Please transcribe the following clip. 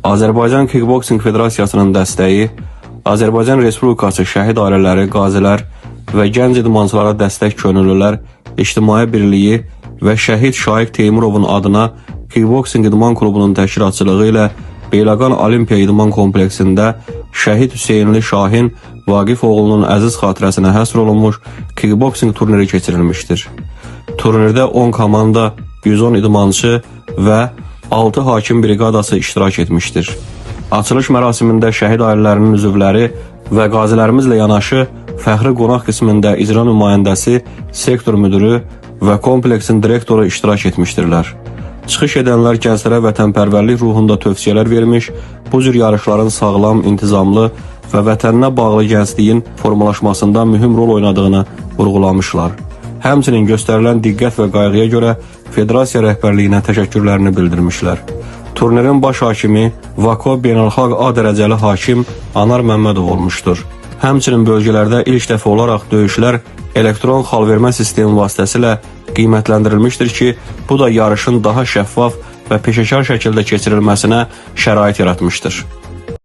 Azərbaycan Kickboxing Federasiyasının dəstəyi, Azərbaycan Respublikası Şəhid Ailələri, Qazilər və Gənc İdmançılara Dəstək Könüllülər İctimai Birliyi və Şəhid Şaiq Teymurovun adına Kickboxing İdman Klubunun təşkilatçılığı ilə Beyləqan Olimpiya İdman Kompleksində Şəhid Hüseynli Şahin Vaqif oğlunun əziz xatirəsinə həsr olunmuş kickboxing turniri keçirilmişdir. Turnirdə 10 komanda, 110 idmançı və 6 hakim briqadası iştirak etmişdir. Açılış mərasimində şəhid ailələrinin üzvləri və qazilərimizlə yanaşı fəxri qonaq qismində icra nümayəndəsi, sektor müdiri və kompleksin direktoru iştirak etmişdirlər. Çıxış edənlər gənclərə vətənpərvərlik ruhunda tövsiyələr vermiş, bu cür yarışların sağlam, intizamlı və vətəninə bağlı gəncliyin formalaşmasında mühüm rol oynadığını vurğulamışlar. Həmçinin göstərilən diqqət və qayğıya görə federasiya rəhbərliyinə təşəkkürlərini bildirmişlər. Turnirin baş hakimi Vako Beynəlxalq A dərəcəli hakim Anar Məmmədov olmuşdur. Həmçinin bölgələrdə ilk dəfə olaraq döyüşlər elektron xalvermə sistemi vasitəsilə qiymətləndirilmişdir ki, bu da yarışın daha şəffaf və peşəkar şəkildə keçirilməsinə şərait yaratmışdır.